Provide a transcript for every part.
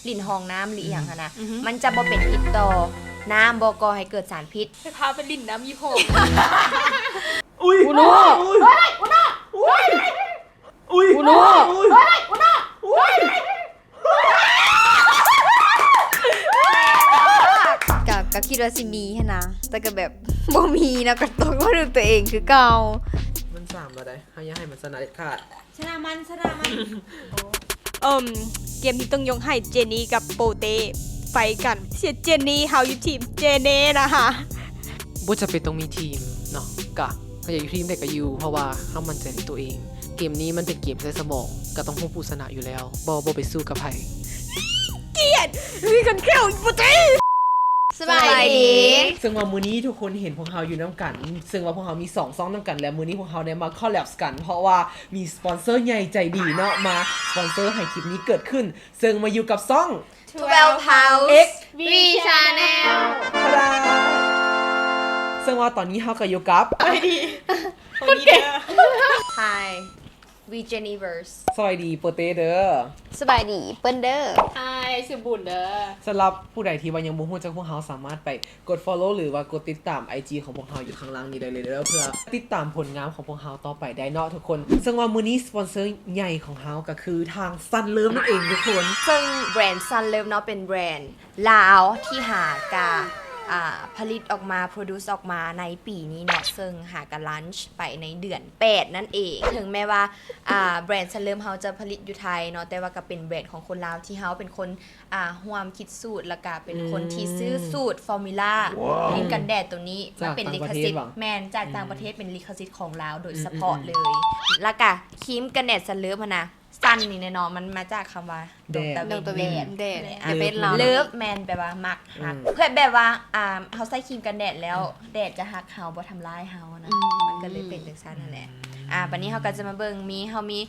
ຫຼິ້ນຫ້ອງນ້ຳ ຫຼື ອີ່ຫຍັງຫັ້ນນະ ມັນຈະບໍ່ເປັນພິດຕໍ່ນ້ຳ ບໍ່ກໍ່ໃຫ້ເກີດສານພິດ. ໄປພາໄປຫຼິ້ນນ້ຳອີ່ພໍ່. ອຸ້ຍ! ອຸໂນ! ອຸ້ຍ! ອຸໂນ! ອຸ້ຍ! ອຸໂນ! ອຸ້ຍ! ອຸໂນ! ອຸ້ຍ! ກະ ກະຄິດວ່າຊິມີຫັ້ນນະ ແຕ່ກະແບບບໍ່ມີນະ ກະຕົກມາໂດນຕົວເອງຄືເກົ່າ. ມັນສາມແລ້ວໃດ໋ ເຮົາຢ່າໃຫ້ມັນຊະນະເດັດຂາດ. ຊະນະມັນ ຊະນະມັນ. ເອີ່ມ ເກມທີ່ຕ້ອງຍົກໃຫ້ເຈນນີກັບໂປເຕ້ໄຟກັນ. ເສຍເຈນນີ ເຮົາຢູ່ທີມເຈເນນະຮະ. ບໍ່ຈຳເປັນຕ້ອງມີທີມເນາະ ກະ ກະຢາກຢູ່ທີມໃດກະຢູ່ ເພາະວ່າເຮົາໝັ້ນໃຈໃນຕົວເອງ. ເກມນີ້ມັນເປັນເກມໃຊ້ສະໝອງ ກະຕ້ອງຮູ້ຜູ້ຊະນະຢູ່ແລ້ວ ບໍ່ ບໍ່ໄປສູ້ກັບໃຜ. ກຽດ ມີຄົນແຂ້ວບໍ່ຕິ. ສະບາຍດີ. ເຊິ່ງວ່າມື້ນີ້ທຸກຄົນເຫັນພວກເຮົາຢູ່ນຳກັນ ເຊິ່ງວ່າພວກເຮົາມີສອງຊ່ອງນຳກັນ ແລະ ມື້ນີ້ພວກເຮົາໄດ້ມາຄໍແລັບກັນ ເພາະວ່າມີສະປອນເຊີໃຫຍ່ໃຈດີເນາະ ມາສະປອນເຊີໃຫ້ຄລິບນີ້ເກີດຂຶ້ນ. ເຊິ່ງມາຢູ່ກັບຊ່ອງ Twelve House X V Channel. ທາດາ! ເຊິ່ງວ່າຕອນນີ້ເຮົາກະຢູ່ກັບ ສະບາຍດີ ໂທນີ້ເດີ. Hi V Jenniverse. ສະບາຍດີ ໂປເຕ້ເດີ. ສະບາຍດີ ເປີ້ນເດີ. Hi ຊື່ບຸນເດີ. ສຳລັບຜູ້ໃດທີ່ວ່າຍັງບໍ່ຮູ້ຈັກພວກເຮົາ ສາມາດໄປກົດ follow ຫຼືວ່າກົດຕິດຕາມໄອຈີຂອງພວກເຮົາຢູ່ຂ້າງລ່າງນີ້ໄດ້ເລີຍເດີ ເພື່ອຕິດຕາມຜົນງານຂອງພວກເຮົາຕໍ່ໄປໄດ້ເນາະທຸກຄົນ. ເຊິ່ງວ່າມື້ນີ້ສະປອນເຊີໃຫຍ່ຂອງເຮົາກະຄືທາງ Sunlove ນັ້ນເອງທຸກຄົນ. ເຊິ່ງແບຣນ Sunlove ເນາະ ເປັນແບຣນລາວທີ່ຫາກະ ອ່າ ຜະລິດອອກມາ produce ອອກມາໃນປີນີ້ເນາະ ເຊິ່ງຫາກະ launch ໄປໃນເດືອນແປດນັ້ນເອງ. ເຖິງແມ່ວ່າ ອ່າ ແບຣນ Sunlove ເຮົາຈະຜະລິດຢູ່ໄທເນາະ ແຕ່ວ່າກະເປັນແບຣນຂອງຄົນລາວທີ່ເຮົາເປັນຄົນ ອ່າ ຮ່ວມຄິດສູດ ແລ້ວກະເປັນຄົນທີ່ຊື້ສູດ Formula ຄຣີມກັນແດດໂຕນີ້ ມັນເປັນລິຂະສິດ ແມ່ນ ຈາກຕ່າງປະເທດ ເປັນລິຂະສິດຂອງລາວໂດຍສະເພາະເລີຍ. ແລ້ວກະຄຣີມກັນແດດ Sunlove ຫັ້ນນະ Sun ນີ້ແນ່ນອນ ມັນມາຈາກຄຳວ່າ ດອງຕາເວັນ ແດດ ແດດ Love ແມ່ນແປວ່າມັກ ຮັກ ເພື່ອແບບວ່າ ອ່າ ເຮົາໃຊ້ຄຣີມກັນແດດແລ້ວ ແດດຈະຮັກເຮົາ ບໍ່ທຳລາຍເຮົານະ ມັນກະເລີຍເປັນຈັ່ງຊັ້ນຫັ້ນແຫຼະ. ອ່າ ບາດນີ້ເຮົາກະຈະມາເບິ່ງ ມີ ເຮົາມີ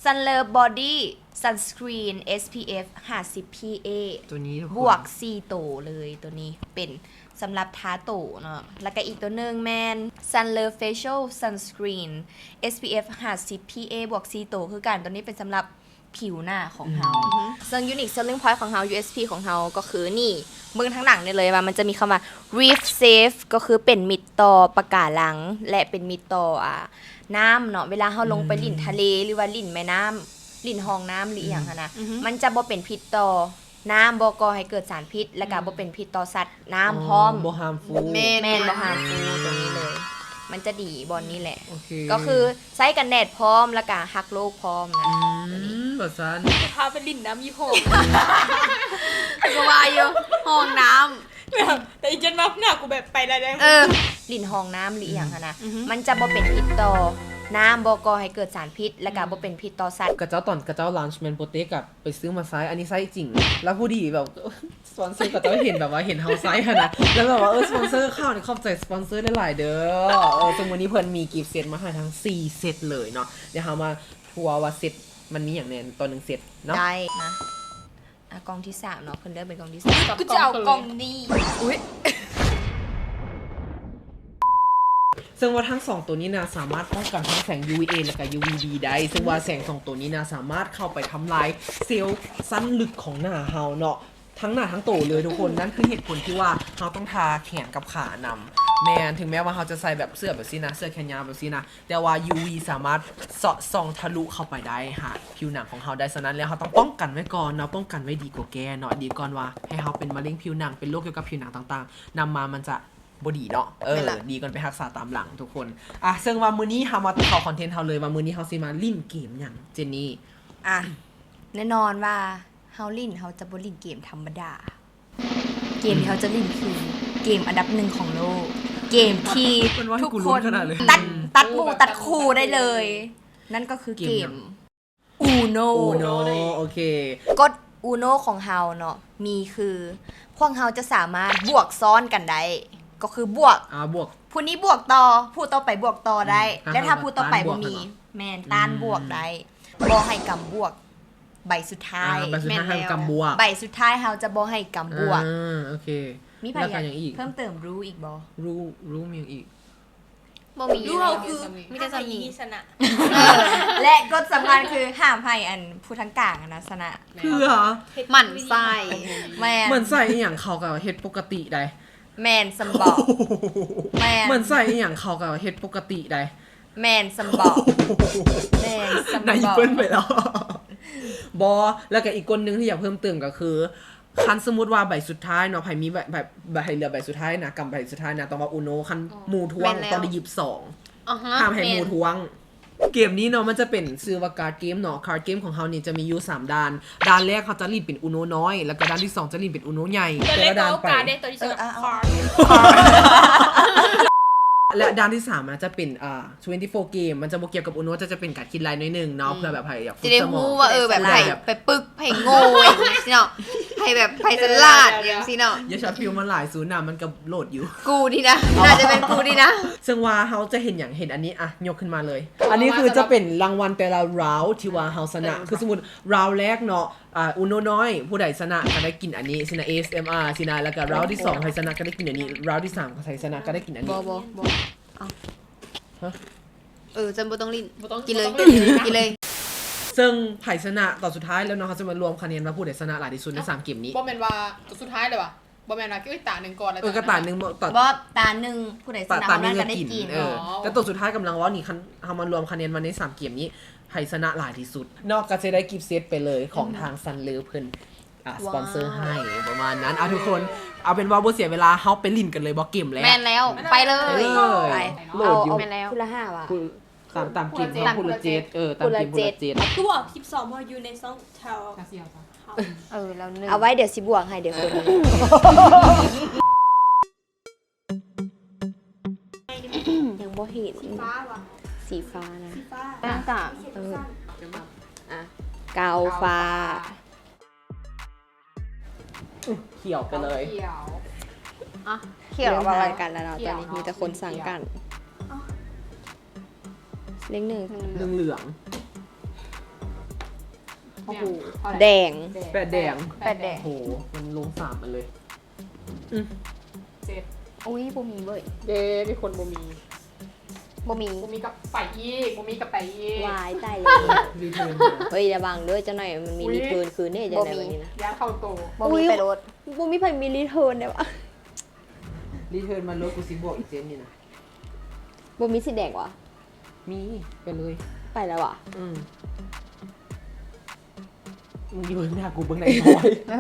Sunlove Body Sunscreen SPF ຫ້າສິບ PA ໂຕນີ້ ບວກສີ່ໂຕເລີຍ. ໂຕນີ້ເປັນສຳລັບທາໂຕເນາະ ແລ້ວກະອີກໂຕໜຶ່ງແມ່ນ Sunlove Facial Sunscreen SPF ຫ້າສິບ PA ບວກສີ່ໂຕຄືກັນ. ໂຕນີ້ເປັນສຳລັບຜິວໜ້າຂອງເຮົາ ເຊິ່ງ unique selling point ຂອງເຮົາ USP ຂອງເຮົາກະຄືນີ້ ເບິ່ງທາງຫຼັງນີ້ເລີຍວ່າມັນຈະມີຄຳວ່າ Reef Safe ກະຄືເປັນມິດຕໍ່ປະກາລັງ ແລະ ເປັນມິດຕໍ່ ອ່າ ນ້ຳເນາະ. ເວລາເຮົາລົງໄປຫຼິ້ນທະເລ ຫຼືວ່າຫຼິ້ນແມ່ນ້ຳ ຫຼິ້ນຮ່ອງນ້ຳ ຫຼື ອີ່ຫຍັງຫັ້ນນະ ມັນຈະບໍ່ເປັນພິດຕໍ່ນ້ຳ ບໍ່ກໍ່ໃຫ້ເກີດສານພິດ ແລ້ວກະບໍ່ເປັນພິດຕໍ່ສັດນ້ຳພ້ອມ. ບໍ່ harmful ແມ່ນ ແມ່ນ ບໍ່ harmful ໂຕນີ້ເລີຍ. ມັນຈະດີບ່ອນນີ້ແຫຼະ ກະຄືໃຊ້ກັນແດດພ້ອມ ແລ້ວກະຮັກໂລກພ້ອມນະ. ອືມ ວ່າຊັ້ນ ໄປພາໄປຫຼິ້ນນ້ຳອີ່ພໍ່. ກະວ່າຢູ່ ຫ້ອງນ້ຳ ແຕ່ອີ່ເຈັນວ່າໜ້າກູແບບໄປໄດ້ ເອີ ຫຼິ້ນຮ່ອງນ້ຳ ຫຼື ອີ່ຫຍັງຫັ້ນນະ ມັນຈະບໍ່ເປັນພິດຕໍ່ນ້ຳ ບໍ່ກໍ່ໃຫ້ເກີດສານພິດ ແລ້ວກະບໍ່ເປັນພິດຕໍ່ສັດ. ຂະເຈົ້າ ຕອນຂະເຈົ້າ launch ແມ່ນໂປເຕ້ກະໄປຊື້ມາໃຊ້ ອັນນີ້ໃຊ້ຈິງ ແລ້ວພໍດີແບບ ສະປອນເຊີຂະເຈົ້າເຫັນ ແບບວ່າເຫັນເຮົາໃຊ້ຫັ້ນນະ ແລ້ວແບບວ່າ ເອີ ສະປອນເຊີເຂົ້ານີ້ ຂອບໃຈສະປອນເຊີຫຼາຍໆເດີ. ເອີ ເຊິ່ງມື້ນີ້ເພິ່ນມີກິບເຊັດມາໃຫ້ທັງສີ່ເຊັດເລີຍເນາະ. ດຽວເຮົາມາທົວວ່າເຊັດມັນມີຫຍັງແດ່ຕໍ່ໜຶ່ງເຊັດເນາະ. ໄດ້ ມາ ອ່າ ກ່ອງທີສາມເນາະ ເພິ່ນເລືອກເປັນກ່ອງທີສາມ. ກູຈະເອົາກ່ອງນີ້. ອຸ້ຍ ເຊິ່ງວ່າທັງສອງໂຕນີ້ນະ ສາມາດປ້ອງກັນທັງແສງ UVA ແລ້ວກະ UVB ໄດ້ ເຊິ່ງວ່າແສງສອງໂຕນີ້ນະ ສາມາດເຂົ້າໄປທຳລາຍເຊວຊັ້ນເລິກຂອງໜ້າເຮົາເນາະ ທັງໜ້າທັງໂຕເລີຍທຸກຄົນ. ນັ້ນຄືເຫດຜົນທີ່ວ່າເຮົາຕ້ອງທາແຂນກັບຂານຳ. ແມ່ນ ເຖິງແມ່ນວ່າເຮົາຈະໃສ່ແບບເສື້ອແບບຊີ້ນະ ເສື້ອແຂນຍາວແບບຊີ້ນະ ແຕ່ວ່າ UV ສາມາດສອດສ່ອງທະລຸເຂົ້າໄປໄດ້ຫາຜິວໜັງຂອງເຮົາໄດ້. ສະນັ້ນແລ້ວເຮົາຕ້ອງປ້ອງກັນໄວ້ກ່ອນເນາະ ປ້ອງກັນໄວ້ດີກວ່າແກ້ເນາະ ດີກ່ອນວ່າໃຫ້ເຮົາເປັນມະເຮັງຜິວໜັງ ເປັນໂລກກ່ຽວກັບຜິວໜັງຕ່າງໆ ນຳມາມັນຈະບໍ່ດີເນາະ. ເອີ ດີກ່ອນໄປຮັກສາຕາມຫຼັງທຸກຄົນ. ອ່ະ ເຊິ່ງວ່າມື້ນີ້ເຮົາມາເຂົ້າຄອນເທັນເຮົາເລີຍ ວ່າມື້ນີ້ເຮົາຊິມາຫຼິ້ນເກມຫຍັງ ເຈນນີ່? ອ່ະ ແນ່ນອນວ່າເຮົາຫຼິ້ນ ເຮົາຈະບໍ່ຫຼິ້ນເກມທຳມະດາ. ເກມທີ່ເຮົາຈະຫຼິ້ນຄືເກມອັນດັບໜຶ່ງຂອງໂລກ ເກມທີ່ທຸກຄົນຕັດ ຕັດໝູ່ຕັດຄູ່ໄດ້ເລີຍ ນັ້ນກໍຄືເກມ Uno. Uno ໂອເຄ ກົດ Uno ຂອງເຮົາເນາະ ມີຄື ພວກເຮົາຈະສາມາດບວກຊ້ອນກັນໄດ້ ກໍຄືບວກ ອ່າ ບວກ ຜູ້ນີ້ບວກຕໍ່ ຜູ້ຕໍ່ໄປບວກຕໍ່ໄດ້ ແລະ ຖ້າຜູ້ຕໍ່ໄປບໍ່ມີ ແມ່ນ ຕ້ານບວກໄດ້ ບໍ່ໃຫ້ກຳບວກ ໃບສຸດທ້າຍ ອ່າ ໃບສຸດທ້າຍຫ້າມກຳບວກ ໃບສຸດທ້າຍເຮົາຈະບໍ່ໃຫ້ກຳບວກ. ອ່າ ໂອເຄ ມີໃຜ ແລ້ວກະຫຍັງອີກ ເພີ່ມເຕີມ rule ອີກບໍ່? Rule rule ມີຫຍັງອີກ? ບໍ່ມີ ຢູ່ເຮົາຄື ມີແຕ່ສາມີ ຫ້າມໃຫ້ອີ່ນີ້ຊະນະ ແລະກົດສຳຄັນຄືຫ້າມໃຫ້ອັນຜູ້ທາງກາງຫັ້ນນະຊະນະ ເພື່ອ ໝັ້ນໃສ່ ແມ່ນ ໝັ້ນໃສ່ອີ່ຫຍັງ ເຂົາກໍເຮັດປົກກະຕິໃດ໋ ແມ່ນຊຳເບາະ ແມ່ນ ໝັ້ນໃສ່ອີ່ຫຍັງ ເຂົາກໍເຮັດປົກກະຕິໃດ໋ ແມ່ນຊຳເບາະ ແມ່ນຊຳເບາະ ນາຍເພິ່ນໄປແລ້ວ ບໍ່ ແລ້ວກໍອີກກົນໜຶ່ງທີ່ຢາກເພີ່ມເຕີມກໍຄື ຄັນສົມມຸດວ່າໃບສຸດທ້າຍເນາະ ໃຜມີໃບ ໃບ ໃຜເຫຼືອໃບສຸດທ້າຍນະ ກຳໃບສຸດທ້າຍນະ ຕ້ອງເວົ້າອູໂນ ຄັນໝູ່ທວງຕ້ອງໄດ້ຫຍິບສອງ ຫ້າມໃຫ້ໝູ່ທວງ ເກມນີ້ເນາະ ມັນຈະເປັນຊື່ວ່າກາດເກມເນາະ ກາດເກມຂອງເຮົານີ້ຈະມີຢູ່ສາມດ່ານ ດ່ານແລກເຮົາຈະຫຼິ້ນເປັນອູໂນນ້ອຍ ແລ້ວກໍດ່ານທີສອງຈະຫຼິ້ນເປັນອູໂນໃຫຍ່ ແຕ່ລະດ່ານໄປ ແລະດ່ານທີສາມອະຈະເປັນ ອ່າ twenty-four game ມັນຈະບໍ່ກ່ຽວກັບອູໂນ ຈະ ຈະເປັນການຄິດໄລ່ໜ້ອຍໜຶ່ງເນາະ ເພື່ອແບບໃຫ້ຢາກຝຶກສະໝອງ ຈະໄດ້ຮູ້ວ່າ ເອີ ແບບໃຜໄປປຶກ ໃຜໂງ່ຈັ່ງຊີ້ເນາະ ໃຜແບບໃຜສະຫຼາດຈັ່ງຊີ້ເນາະ ຢ່າຊັອດຟິວມັນຫຼາຍ ສູນນະ ມັນກໍໂຫຼດຢູ່ ກູນີ້ນະ ໜ້າຈະເປັນກູນີ້ນະ ເຊິ່ງວ່າເຮົາຈະເຫັນຫຍັງ ເຫັນອັນນີ້ ອ່ະ ຍົກຂຶ້ນມາເລີຍ ອັນນີ້ຄືຈະເປັນລາງວັນແຕ່ລະລາວທີ່ວ່າເຮົາຊະນະ ຄືສົມມຸດລາວແລກເນາະ ອ່າ ອູໂນນ້ອຍ ຜູ້ໃດຊະນະກໍໄດ້ກິນອັນນີ້ຊີ້ນະ ເອເອສເອັມອາຊີ້ນະ ແລ້ວກໍລາວທີສອງໃຜຊະນະກໍໄດ້ກິນອັນນີ້ ລາວທີສາມໃຜຊະນະກໍໄດ້ກິນອັນນີ້ ບໍ່ ບໍ່ ບໍ່ ເອົາ ຮະ ເອີ ຈັ່ງບໍ່ຕ້ອງຫຼິ້ນ ບໍ່ຕ້ອງ ກິນເລີຍ ກິນເລີຍ ເຊິ່ງໃຜຊະນະ ຕອນສຸດທ້າຍແລ້ວເນາະ ເຮົາຈະມາລວມຄະແນນວ່າຜູ້ໃດຊະນະຫຼາຍທີ່ສຸດໃນສາມເກມນີ້ ບໍ່ແມ່ນວ່າຕອນສຸດທ້າຍເລີຍຫວາ ບໍ່ແມ່ນວ່າ ເອີ ຕາໜຶ່ງໝົດ ເອີ ກໍຕາໜຶ່ງ ຕາໜຶ່ງ ຜູ້ໃດຊະນະ ຕາໜຶ່ງກໍໄດ້ກິນ ເອີ ແຕ່ໂຕສຸດທ້າຍກຳລັງເວົ້ານີ້ ຄັນເຮົາມາລວມຄະແນນມາໃນສາມເກມນີ້ ໃຜຊະນະຫຼາຍທີ່ສຸດ ເນາະ ກໍຈະໄດ້ກິບເຊັດໄປເລີຍ ຂອງທາງຊັນເລີເພິ່ນ ອ່າ ສະປອນເຊີໃຫ້ ປະມານນັ້ນ ອ່າ ທຸກຄົນ ເອົາເປັນວ່າບໍ່ເສຍເວລາ ເຮົາໄປຫຼິ້ນກັນເລີຍບໍ່ ເກມແລກ ແມ່ນແລ້ວ ໄປເລີຍ ໄປ ໂຫຼດຢູ່ ເອົາ ແມ່ນແລ້ວ ຜູ້ລະຫ້າຫວາ ຕາມ ຕາມເກມເນາະ ຜູ້ລະເຈັດ ເອີ ຕາມເກມຜູ້ລະເຈັດ ເອົາຕົວ ສິບສອງ ເພາະຢູ່ໃນຊ່ອງແຖວ ເອີ ແລ້ວໜຶ່ງ ເອົາໄວ້ ດຽວຊິບວກໃຫ້ ດຽວຄົນ ຍັງບໍ່ເຫັນ ສີຟ້າຫວາ ສີຟ້ານະ ສີຟ້າ ໜ້າກາກ ເອີ ອ່ະ ກາວຟ້າ ຂຽວໄປເລີຍ ຂຽວ ອ່ະ ຂຽວ ເລີ່ມທາງກັນແລ້ວເນາະ ຕອນນີ້ມີແຕ່ຄົນສ້າງກັນ ເລກໜຶ່ງ ໜຶ່ງເຫຼືອງ ໂອ້ໂຫ ແດງ ແປດແດງ ແປດແດງ ໂອ້ໂຫ ມັນລົງສາມອັນເລີຍ ອືມ ເຈັດ ອຸ້ຍ ບໍ່ມີເວີ້ຍ ເຢ້ ມີຄົນບໍ່ມີ ບໍ່ມີ ບໍ່ມີກໍໄປອີກ ບໍ່ມີກໍໄປອີກ ວາຍ ຕາຍແລ້ວ ຣີເທີນມາ ເຮີ້ຍ ລະວັງເດີ ຈັກໜ້ອຍມັນມີ ອຸ້ຍ ຣີເທີນຄືນເດ້ ຈັກໜ້ອຍ ບໍ່ມີ ນີ້ນະ ຢ້ານເຂົ້າໂຕ ບໍ່ມີ ອຸ້ຍ ໄປໂລດ ບໍ່ມີໃຜມີຣີເທີນໄດ້ຫວາ ຣີເທີນມາໂລດ ກູຊິບວກອີເຈັນນີ້ນະ ບໍ່ມີສີແດງຫວາ ມີ ໄປເລີຍ ໄປແລ້ວຫວາ ອືມ ມຶງຢູ່ໜ້າກູເບິ່ງໄດ້ນ້ອຍ ເອີ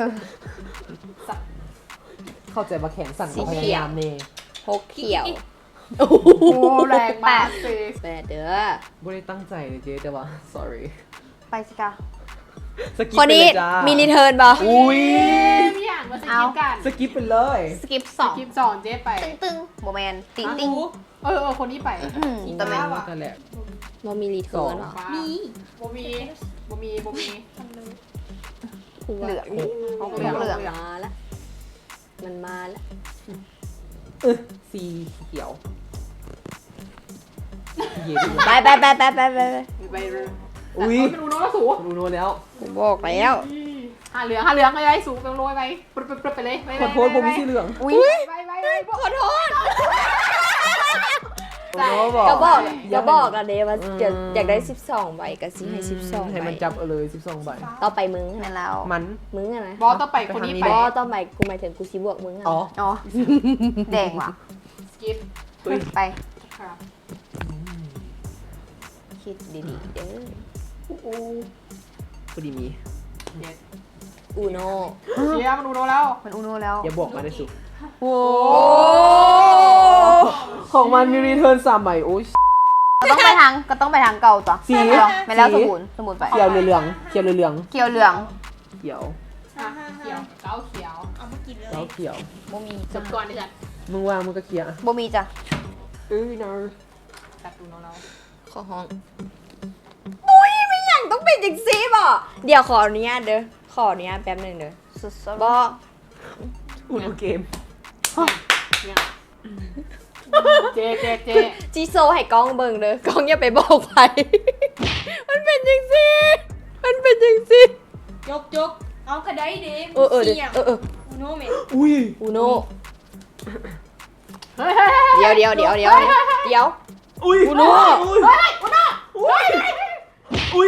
ເຂົ້າໃຈວ່າແຂນສັ່ນ ກໍພະຍາຍາມແນ່ ຫົກຂຽວ ໂອ້ໂຫ ແລງມາກເຊ ແປດເດີ ບໍ່ໄດ້ຕັ້ງໃຈເລີຍເຈ້ ແຕ່ວ່າ sorry ໄປຊິກະ ສະກິບໄປເລີຍຈ້າ ມີຣີເທີນບໍ່ ອຸ້ຍ ມີຫຍັງມາສະກິບກັນ ສະກິບໄປເລີຍ ສະກິບສອງ ສະກິບສອງ ເຈ້ໄປ ຕຶງໆ ບໍ່ແມ່ນ ຕິງໆ ເອີ ເອີ ຄົນນີ້ໄປ ອືມ ອີຕາແມ່ນ ນັ້ນແຫຼະ ບໍ່ມີຣີເທີນຫວາ ມີ ບໍ່ມີ ບໍ່ມີ ບໍ່ມີ ເຫຼືອງ ເຫຼືອງ ເຫຼືອງ ມາລະ ມັນມາລະ ເອີ ສີຂຽວ ໄປ ໄປ ໄປ ໄປ ໄປ ໄປ ອຸ້ຍ ເປັນອູໂນແລ້ວສູ ເປັນອູໂນແລ້ວ ກູບອກແລ້ວ ອືມ ຫາເຫຼືອງ ຫາເຫຼືອງ ໄປ ໄປ ສູ ເປັນອູໂນ ໄປ ໄປ ໄປ ໄປ ຂໍໂທດ ບໍ່ມີສີເຫຼືອງ ອຸ້ຍ ໄປ ໄປ ໄປ ຂໍໂທດ ອໍ ກໍບອກ ກໍບອກແລ້ວເດ້ວ່າ ອືມ ຢາກ ຢາກໄດ້ສິບສອງໃບ ກໍຊິໃຫ້ ອືມ ສິບສອງໃບ ໃຫ້ມັນຈັບເອົາເລີຍສິບສອງໃບ ຕໍ່ໄປມຶງຫັ້ນແລ້ວ ມັນ ມຶງຫັ້ນນະ ບໍ່ ຕໍ່ໄປຄົນນີ້ໄປ ບໍ່ ຕໍ່ໄປ ກູໝາຍເຖິງກູຊິບວກມຶງຫັ້ນ ອໍ ອໍ ແດງຫວາ ສະກິບ ໄປ ຄິດດີໆເດີ ອູ ພໍດີມີ ເຈັດ ອູໂນ ເຊຍ ມັນອູໂນແລ້ວ ມັນອູໂນແລ້ວ ຢ່າບອກມາເດີສຸ ໂອ້ ຂອງມັນມີຣີເທີນສາມໃບ ໂອ້ຍ ກໍຕ້ອງໄປທາງ ກໍຕ້ອງໄປທາງເກົ່າຕົວະ ສີ ແມ່ນແລ້ວ ຂຽວ ສົມບູນ ສົມບູນໄປ ຂຽວ ຫຼື ເຫຼືອງ ຂຽວ ຫຼື ເຫຼືອງ ຂຽວ ເຫຼືອງ ຂຽວ ອ່ະ ຂຽວ ເກົ້າຂຽວ ເອົາບໍ່ກິນເລີຍ ເກົ້າຂຽວ ບໍ່ມີ ຈົບກ່ອນເດີ ມຶງວ່າມຶງກໍເຄຍ ບໍ່ມີຈ້ະ ເອີຍນາ ຕັດຕູນ້ອງລາວ ຂໍຮ້ອງ ອຸ້ຍ ແມ່ນຫຍັງຕ້ອງເປັນຈັ່ງຊີ້ບໍ? ດຽວຂໍອະນຸຍາດເດີ ຂໍອະນຸຍາດແປັບໜຶ່ງເດີ ສຸດໆ ບໍ່ ອູໂນເກມ ເຈ ເຈ ເຈ ຈີໂຊໃຫ້ກ້ອງເບິ່ງເດີ ກ້ອງຢ່າໄປບອກໃຜ ມັນເປັນຈັ່ງຊີ້ ມັນເປັນຈັ່ງຊີ້ ຈົກ ຈົກ ເອົາກະໄດ້ເດ້ ເອີ ເອີ ເອີ ເອີ ອູໂນແມ່ນ ອຸ້ຍ ອູໂນ ເຮີ້ຍ ດຽວ ດຽວ ດຽວ ດຽວ ເຮີ້ຍ ດຽວ ອຸ້ຍ ອຸໂນ ອຸ້ຍ ອຸໂນ ອຸ້ຍ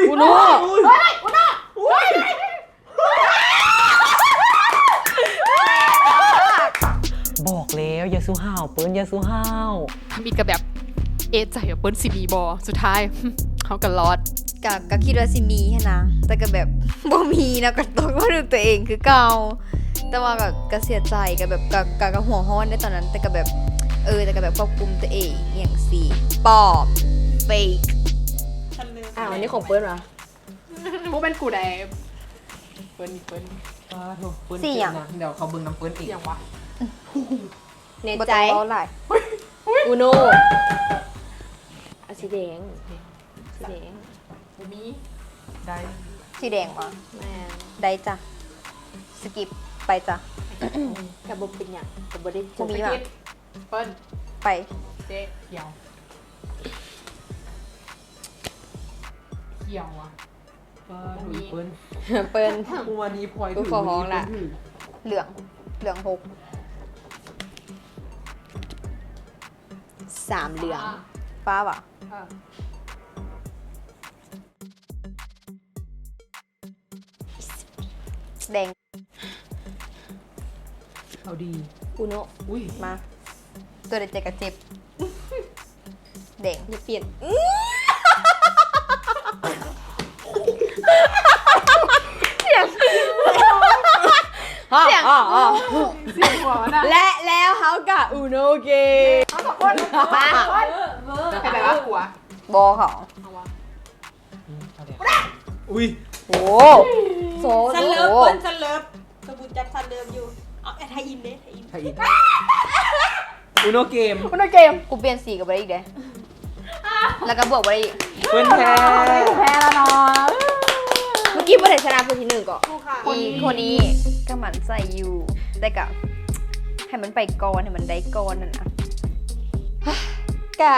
ອຸໂນ ອຸ້ຍ ອຸໂນ ອຸ້ຍ ບອກແລ້ວ ຢ່າສູ່ຫ້າວ ເປີ້ນ ຢ່າສູ່ຫ້າວ. ທຳອິດກໍແບບເອະໃຈວ່າເປີ້ນຊິມີບໍ່ ສຸດທ້າຍເຮົາກໍລອດ. ກະ ກະຄິດວ່າຊິມີຫັ້ນນະ ແຕ່ກະແບບບໍ່ມີນະ ກະຕົກມາໂດນຕົວເອງຄືເກົ່າ. ແຕ່ວ່າກະ ກະເສຍໃຈ ກະແບບ ກະ ກະ ກະຫົວຮ້ອນໃນຕອນນັ້ນ ແຕ່ກະແບບ ເອີ ແຕ່ກະແບບຄວບຄຸມຕົວເອງອີ່ຫຍັງຊີ້. ປອມ ເຟກ. ອ້າວ ອັນນີ້ຂອງເປີ້ນຫວາ? ບໍ່ແມ່ນກູໃດ໋ ເປີ້ນ ເປີ້ນ. ອ້າໂທ້ ເປີ້ນ ສີຫຍັງ? ເກັ່ງນະ ດຽວເຂົາເບິ່ງນຳເປີ້ນເອງ. ຫຍັງຫວາ? ແນ່ໃຈ? ບໍ່ຕ້ອງເວົ້າຫຼາຍ. ອຸໂນ ອາ ສີແດງ ສີແດງ. ບໍ່ມີ ໄດ້ ສີແດງຫວາ? ແມ່ນ ໄດ້ຈ້ະ ສະກິບໄປຈ້ະ. ກະບໍ່ເປັນຫຍັງ ກະບໍ່ໄດ້ຈົບ. ບໍ່ມີຫວາ? ສະກິບ ເປີ້ນ ໄປ ເຈະ ຂຽວ ຂຽວຫວາ? ປ້າ ບໍ່ມີ ເປີ້ນ ເປີ້ນ ກູວ່ານີ້ພອຍ ກູຂໍຮ້ອງລະ ເຫຼືອງ ເຫຼືອງຫົກ ສາມເຫຼືອງ. ຟ້າຫວາ? ເອີ ແດງ. ເອົາດີ ອຸໂນ. ອຸ້ຍ ມາ ຕົວໃດເຈັບກະເຈັບ. ແດງ ຢ່າປ່ຽນ. ສຽງ ສຽງ ສຽງຫົວມັນນະ. ແລະແລ້ວເຮົາກະອຸໂນເກມ. ເຮົາສອງຄົນ ມາ ໃຜໄປວະ? ຫົວ ບໍ່ ເຂົາ ເອົາວະ. ອືມ ເອົາແລ້ວ. ອຸ້ຍ ໂອ້ ໂຊ ຊັນເລີບ ໂອ້ ເພິ່ນຊັນເລີບ ສະບູຈັບຊັນເລີບຢູ່. ເອົາ ແອ ໄທອິນເດ້ ໄທອິນ ໄທອິນ. ອຸໂນເກມ ອຸໂນເກມ. ກູປ່ຽນສີກະບໍ່ໄດ້ອີກເດ້ ແລ້ວກະບວກບໍ່ໄດ້ອີກ. ເພິ່ນແພ້ ແພ້ລະເນາະ. ເມື່ອກີ້ຜູ້ໃດຊະນະຜູ້ທີໜຶ່ງເກາະ? ກູຄ່ະ ອີໂຄນີ້ກະໝັ້ນໃຈຢູ່ ແຕ່ກະໃຫ້ມັນໄປກ່ອນ ໃຫ້ມັນໄດ້ກ່ອນຫັ້ນນະ ກະ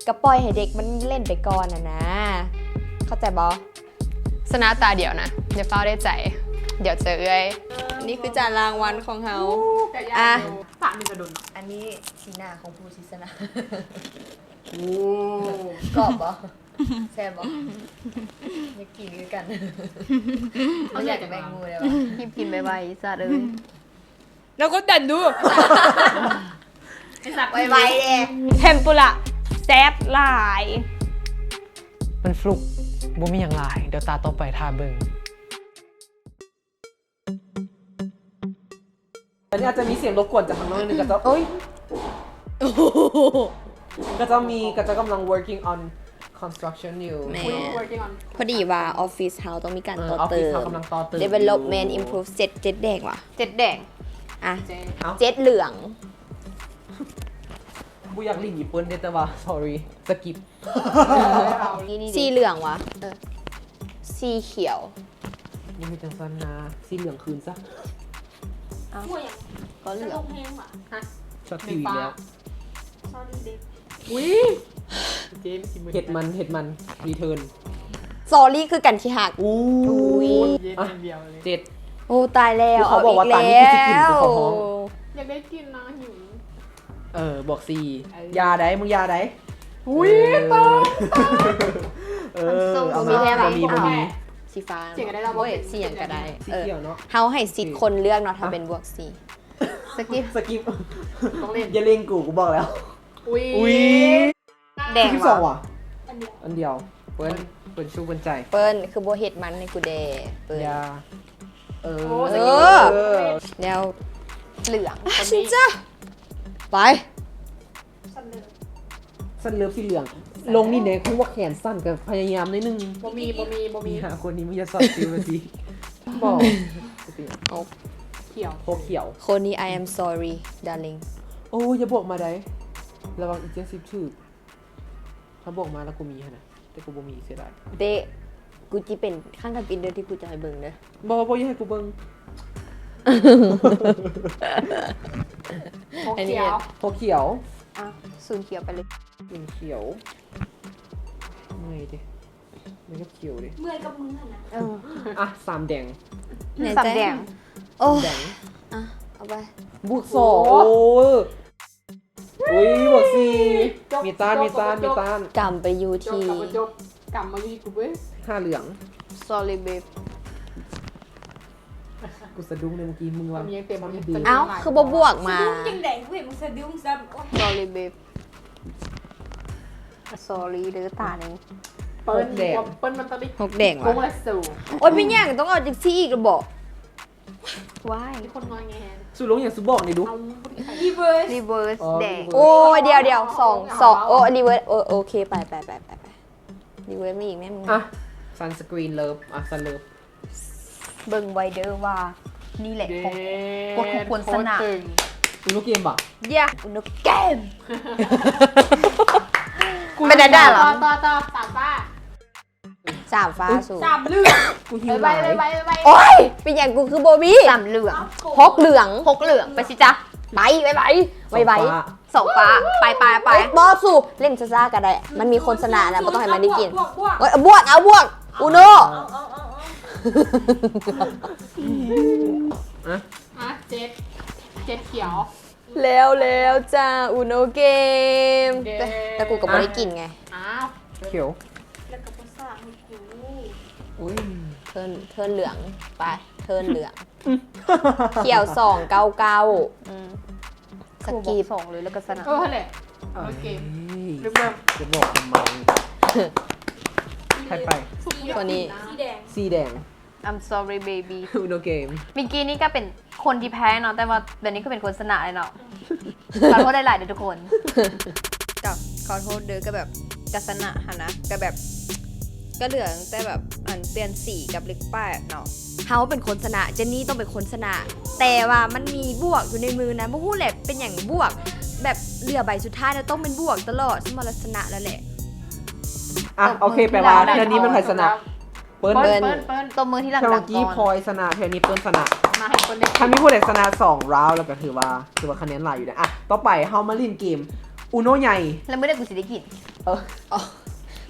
ກະປ່ອຍໃຫ້ເດັກມັນຫຼິ້ນໄປກ່ອນຫັ້ນນາ ເຂົ້າໃຈບໍ່? ຊະນະຕາດຽວນະ ຢ່າຟ້າວໄດ້ໃຈ ດຽວເຈີເອື້ອຍ. ນີ້ຄືຈານລາງວັນຂອງເຮົາ. ອາ ສາມນີ້ກະດົນເນາະ. ອັນນີ້ສີໜ້າຂອງຜູ້ທີ່ຊະນະ. ໂອ້ ກອບບໍ່? ແຊບບໍ່? ຢາກກິນຄືກັນ. ບໍ່ຢາກແບ່ງໝູ່ໄດ້ຫວາ? ຮີບກິນໄວໆ ອີສັດເອີຍ. ແລ້ວກົດດັນດູ ໄວໆເດ້. ເທມປຸລະ ແຊບຫຼາຍ. ມັນຟລຸກ ບໍ່ມີຫຍັງຫຼາຍ ດຽວຕາຕໍ່ໄປຖ້າເບິ່ງ. ອັນນີ້ອາດຈະມີສຽງລົບກວນຈາກຂ້າງນອກໜຶ່ງ ກະເຈົ້າ ໂອ້ຍ ກະເຈົ້າມີ ກະເຈົ້າກຳລັງ working on construction ຢູ່. ແມ່ນ ພໍດີວ່າອອບຟິດເຮົາຕ້ອງມີການ ເອີ ຕໍ່ເຕີມ development improve ເຈັດ ເຈັດແດງຫວາ? ເຈັດແດງ. ອະ ເຈັດເຫຼືອງ. ບໍ່ຢາກຫຼິ້ນອີ່ເປີ້ນເດ້ ແຕ່ວ່າ sorry skip. ສີເຫຼືອງຫວາ? ເອີ ສີຂຽວ. ບໍ່ເຮັດຈັ່ງຊັ້ນນາ ສີເຫຼືອງຄືນຊະ. ເອົ້າ ກໍເຫຼືອງ. ຊັອດທີວີແລ້ວ. ອຸ້ຍ ເກມ ເຮັດມັນ ເຮັດມັນ return. sorry ຄືກັນທີ່ຮັກ. ອຸ້ຍ ເຈັດ. ໂອ້ ຕາຍແລ້ວ ເຂົາບອກວ່າຕານີ້ຄືຊິກິນ ເຂົາຮ້ອງ. ຢາກໄດ້ກິນນະ ຫິວ. ເອີ ບອກສີ່. ເອີ ຢ່າໃດ ມຶງຢ່າໃດ. ອຸ້ຍ ເອີ ເອີ ເອົາມາ ບໍ່ມີ ບໍ່ມີ ບໍ່ມີ. ສີຟ້າ. ສີຫຍັງກະໄດ້ ເຮົາໃຫ້ສິດຄົນເລືອກເນາະ ຖ້າເປັນບວກສີ່. ສະກິບ ສະກິບ ຕ້ອງຫຼິ້ນ. ຢ່າເລັ່ງກູ ກູບອກແລ້ວ. ອຸ້ຍ ແດງຫວາ? ອັນດຽວ ເປີ້ນ ເປີ້ນຊູ້ເປີ້ນໃຈ. ເປີ້ນຄືບໍ່ເຮັດມັນໃຫ້ກູແດ່ ເປີ້ນ. ເອີ ແລ້ວເຫຼືອງ. ໄປ. ຊັ້ນເລີບສີເຫຼືອງ. ລົງນີ້ແນ່ ຄືວ່າແຂນສັ້ນ ກະພະຍາຍາມໜ້ອຍໜຶ່ງ. ບໍ່ມີ ບໍ່ມີ ບໍ່ມີ. ອີ່ຫ້າຄົນນີ້ ມຶງຢ່າສອນຕິວລະຕິ. ບໍ່ ຫົກຂຽວ ຫົກຂຽວ. ຄົນນີ້ I am sorry darling. ໂອ້ ຢ່າບອກມາໃດ ລະວັງອີເຈັດສິບຖືກ. ຖ້າບອກມາລະກູມີຫັ້ນນະ ແຕ່ກູບໍ່ມີ ເສຍດາຍ. ເຕະ ກູຊິເປັນຂັ້ນທຳອິດເດີ ທີ່ກູຈະໃຫ້ເບິ່ງເດີ. ບໍ່ ບໍ່ຢາກໃຫ້ກູເບິ່ງ. ຫົກຂຽວ ຫົກຂຽວ. ອ່ະ ສູນຂຽວໄປເລີຍ. ສູນຂຽວ ເມື່ອຍເດ ເມື່ອຍກັບຂຽວເດ. ເມື່ອຍກັບມຶງຫັ້ນນະ. ເອີ ອ່ະ ສາມແດງ. ສາມແດງ. ໂອ້ ສາມແດງ. ອ່ະ ເອົາໄປ. ບວກສອງ. ໂອ້ ໂອ້. ອຸ້ຍ ບວກສີ່ ມີຕ້ານ ມີຕ້ານ ມີຕ້ານ ກຳໄປຢູ່ທີ່ ກຳມາຢູ່ທີ່ກູເວີຍ ຫ້າເຫຼືອງ Sorry babe ກູສະດຸ້ງເລີຍເມື່ອກີ້ ມຶງວ່າ ມີຍັງເຕັມ ຊອບເດ ເອົ້າ ຄືບໍ່ບວກມາ ສະດຸ້ງຈັ່ງໃດເວີຍ ມຶງສະດຸ້ງຊ້ຳ ໂອ້ຍ Sorry babe Sorry ເດີຕາໜຶ່ງ ເປີ້ນ ເປີ້ນມັນຕ້ອງໄດ້ ຫົກແດງ ໂກ ວ່ະ ງແລະສູ ໂອ້ຍ ເປັນຫຍັງຕ້ອງເອົາຈັ່ງຊີ້ອີກລະບໍ ວາຍ ມີຄົນງອຍແງ ສູລົງຫຍັງ ສູບອກນີ້ດຸ Reverse Reverse ແດງ ໂອ້ຍ ດຽວໆ ສອງ ສອງ ໂອ້ Reverse ໂອ ໂອເຄ ໄປໆໆ Reverse ມາອີກແມ່ມຶງ ອ່ະ Sunscreen Love ອ່ະ Sun Love ເບິ່ງໄວ້ເດີວ່າ ນີ້ແຫຼະ ພວກ ພວກກູຄວນຊະນະ ອຸໂນເກມບໍ່ ເຢ້ ອຸໂນເກມ ເປັນໄດ້ລະ ຕໍ່ ຕໍ່ ຕໍ່ ສາມຟ້າ ສາມຟ້າສູ ສາມເຫຼືອງ ກູຫິວຫຼາຍ ໄວໆ ໂອ້ຍ ເປັນຫຍັງກູຄືບໍ່ມີ ສາມເຫຼືອງ ຫົກເຫຼືອງ ຫົກເຫຼືອງ ໄປຊິຈ້າ ໄປ ໄວໆ ໄວໆ ສອງຟ້າ ໄປໆໆ ເອີຍ ບໍ່ສູ ເລ່ນຊ້າໆກະໄດ້ ມັນມີຄົນຊະນະນະ ບໍ່ຕ້ອງໃຫ້ມັນໄດ້ກິນ ເອີຍ ບວກ ເອົາບວກ ອູໂນ ອ່ະ ອ່ະ ເຈັດ ເຈັດຂຽວ ແລ້ວແລ້ວຈ້າ ອູໂນເກມ ເກມ ແຕ່ ແຕ່ກູກະບໍ່ໄດ້ກິນໄງ ອ້າວ ຂຽວ ແລ້ວກະບໍ່ສ້າງໃຫ້ກູ ໂອ້ຍ ເທີນ ເທີນເຫຼືອງ ໄປ ເທີນເຫຼືອງ ຂຽວສອງເກົ້າເກົ້າ ອືມ ສະກິບ ສອງເລີຍ ແລ້ວກະຊະນະ ເອີ ຫັ້ນແຫຼະ ໂອເຄ ເລີ່ມ ຈະບອກທຳໄມ ໃຜໄປ ໂຕນີ້ ສີແດງ ສີແດງ I'm sorry baby ອຸໂນເກມ ມິກກີ້ນີ້ກະເປັນຄົນທີ່ແພ້ເນາະ ແຕ່ວ່າດຽວນີ້ກະເປັນຄົນຊະນະເລີຍເນາະ ຂໍໂທດຫຼາຍໆເດີທຸກຄົນ ກະຂໍໂທດເດີ ກະແບບ ກະຊະນະຫັ້ນນະ ກະແບບ ກະເຫຼືອຕັ້ງແຕ່ແບບ ອັນປ່ຽນສີກັບເລກແປດເນາະ ເຮົາເປັນຄົນຊະນະ ເຈນນີ້ຕ້ອງເປັນຄົນຊະນະ ແຕ່ວ່າມັນມີບວກຢູ່ໃນມືນະ ບໍ່ຮູ້ແຫຼະເປັນຫຍັງບວກ ແບບເຫຼືອໃບສຸດທ້າຍແລ້ວຕ້ອງເປັນບວກຕະຫຼອດ ສະມາລະຊະນະແລ້ວແຫຼະ ອ່ະ ໂອເຄ ແປວ່າເທື່ອນີ້ແມ່ນໃຜຊະນະ? ເປີ້ນ ເປີ້ນ ເປີ້ນ ຕົບມືທີ່ຫຼັງກັນ ເທື່ອກີ້ພອຍຊະນະ ເທື່ອນີ້ເປີ້ນຊະນະ ມາໃຫ້ເພິ່ນໄດ້ ຖ້າມີຜູ້ໃດຊະນະສອງລາວແລ້ວກະຖືວ່າ ຖືວ່າຄະແນນຫຼາຍຢູ່ເດ ອ່ະ ຕໍ່ໄປເຮົາມາຫຼິ້ນເກມ ອູໂນໃຫຍ່ ແລ້ວມື້ໃດກູຊິໄດ້ກິນ? ເອີ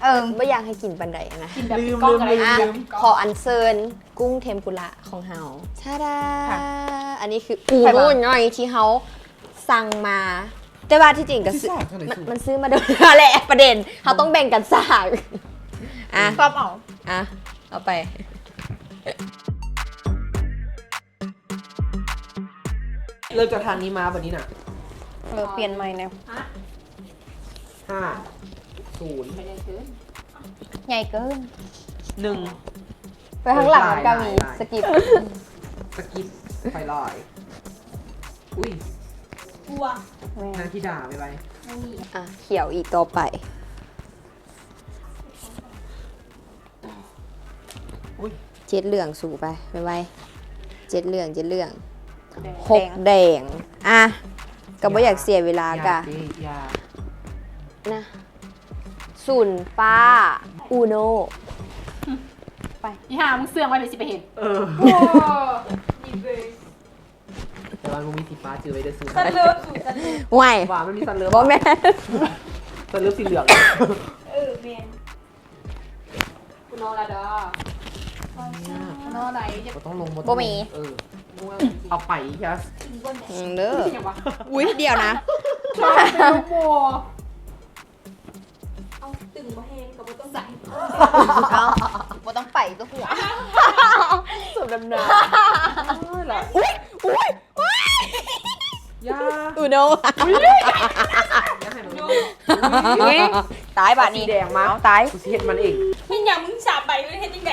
ເອີ ບໍ່ຢາກໃຫ້ກິນປານໃດນະ ກິນແບບຕິດກ້ອງກະໄດ້ ອ່ະ ຂໍອັນເຊີນກຸ້ງເທມປຸລະຂອງເຮົາ ທາດາ ອັນນີ້ຄືອູໂນໃຫຍ່ທີ່ເຮົາສັ່ງມາ ແຕ່ວ່າທີ່ຈິງກະ ມັນຊື້ມາໂດນແລ້ວແຫຼະ ປະເດັນ ເຮົາຕ້ອງແບ່ງກັນສາກ ອ່ະ ຊອບເອົາ ອ່ະ ເອົາໄປ ເລີ່ມຈາກທາງນີ້ມາບັດນີ້ນະ ເອີ ປ່ຽນໃໝ່ແນວ ຫ້າ ສູນ ໃຫຍ່ເກີນ ໜຶ່ງ ໄປທາງຫຼັງມັນກະມີ ສະກິບ ສະກິບ ໄປລອຍ ອຸ້ຍ ກົວ ນາທິດາ ໄວໆ ອ່ະ ຂຽວອີກຕໍ່ໄປ ເຈັດເຫຼືອງສູໄປ ໄວໆ ເຈັດເຫຼືອງ ເຈັດເຫຼືອງ ຫົກແດງ ອ່ະ ກະບໍ່ຢາກເສຍເວລາກະ ນະ ສູນຟ້າ ອູໂນ ໄປ ອີຫ່າ ມຶງເຊື່ອງໄວ້ ເດຊິໄປເຫັນ ເອີ ແຕ່ວ່າບໍ່ມີສີຟ້າຈື່ໄວ້ເດີສູ ຊັນເລີຟສູ ຊັນເລີຟ ຫວຍ ວ່າມັນມີຊັນເລີຟ ບໍ່ແມ່ນ ຊັນເລີຟສີເຫຼືອງ ເອີ ແມ່ນ ກູນອນລະດາ ກູນອນໄດ້ ບໍ່ຕ້ອງລົງ ບໍ່ມີ ເອີ ເອົາໄປ yes ອືມ ເດີ ອຸ້ຍ ດຽວນະ ເອົາ ຕຶງບໍ່ແຮງກະບໍ່ຕ້ອງໃສ່ ເອົ້າ ບໍ່ຕ້ອງໄປຕົວຫົວ ສົມນ້ຳໜ້າ ອຸ້ຍ ອຸ້ຍ ອຸ້ຍ ຢ່າ ອູໂນ ອຸ້ຍ ຢ່າໃຫ້ມັນ ອຸ້ຍ ຕາຍບາດນີ້ ສີແດງມາ ເອົາ ຕາຍ ກູຊິເຮັດມັນເອງ ເຮັດຫຍັງ ມຶງສາມໃບ ເຮັດຈັ່ງໃດ